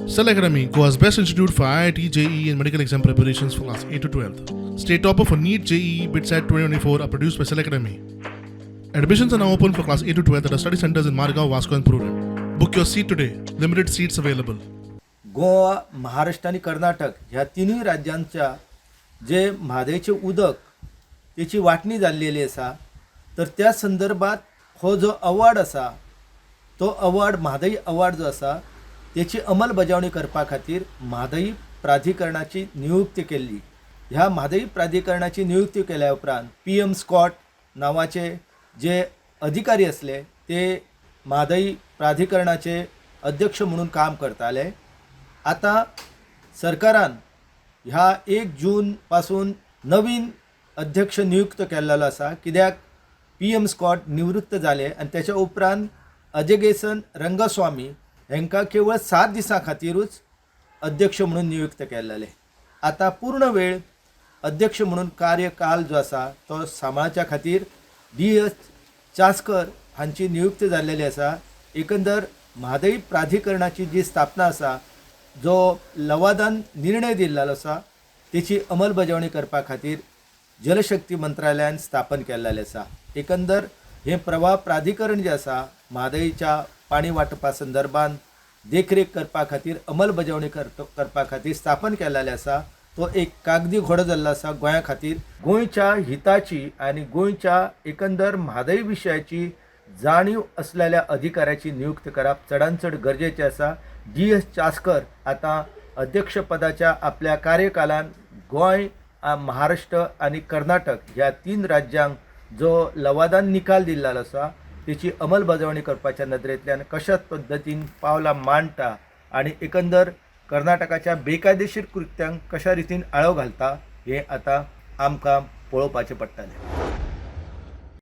Cell Academy, Goa's best institute for IIT, JEE, and medical exam preparations for class 8 to 12. State topper for NEET, JEE, BITSAT 2024 are produced by Cell Academy. Admissions are now open for class 8 to 12 at our study centers in Margao, Vasco, and Prudent. Book your seat today. Limited seats available. Goa, Maharashtra आनी कर्नाटक ह्या तिनूय राज्यांच्या जे म्हादयचें उदक तेची वांटणी जाल्लेली आसा, तर त्या संदर्भात हो जो अवॉर्ड आसा तो अवॉर्ड, म्हादय अवॉर्ड जो आसा तेची अंमलबजावणी करपा खातीर म्हादय प्राधिकरणाची नियुक्ती केल्ली. ह्या म्हादय प्राधिकरणाची नियुक्ती केल्या उपरांत पी एम स्कॉट नांवाचे जे अधिकारी आसले ते म्हादय प्राधिकरणाचे अध्यक्ष म्हणून काम करताले. आतां सरकारान ह्या 1 जून पासून नवीन अध्यक्ष नियुक्त केल्लो आसा, कित्याक पी एम स्कॉट निवृत्त जाले आनी त्याच्या उपरांत अजगेसन रंगस्वामी हांकां केवळ 7 दिसां खातीरूच अध्यक्ष म्हणून नियुक्त केल्लेले. आतां पूर्ण वेळ अध्यक्ष म्हणून कार्यकाल जो आसा तो सांबाळच्या खातीर डी एस चास्कर हांची नियुक्ती जाल्लेली आसा. एकंदर म्हादय प्राधिकरणाची जी स्थापना आसा, जो लवादान निर्णय दिल्लो आसा, तेची अंमलबजावणी करपा खातीर जलशक्ती मंत्रालयान स्थापन केल्लेलें आसा. एकंदर हें प्रवाह प्राधिकरण जें आसा, म्हादयच्या पाणी वांटपा संदर्भात देखरेख करपा खातीर, अंमलबजावणी करपा खातीर स्थापन केल्लेलें आसा, तो एक कागदी घोडो जाल्लो आसा गोंया खातीर. गोंयच्या हिताची आनी गोंयच्या एकंदर म्हादय विशयाची जाणीव असलेल्या अधिकाऱ्याची नियुक्त करप चडान चड गरजेचें आसा. डी एस चास्कर आतां अध्यक्षपदाच्या आपल्या कार्यकालान गोंय, महाराष्ट्र आनी कर्नाटक ह्या तीन राज्यांक जो लवादान निकाल दिल्लो आसा तेची अंमलबजावणी करपाच्या नदरेंतल्यान कशा पद्दतीन पावलां मांडटा आनी एकंदर कर्नाटकाच्या बेकायदेशीर कृत्यांक कशा रितीन आळो घालता हें आतां आमकां पळोवपाचें पडटलें.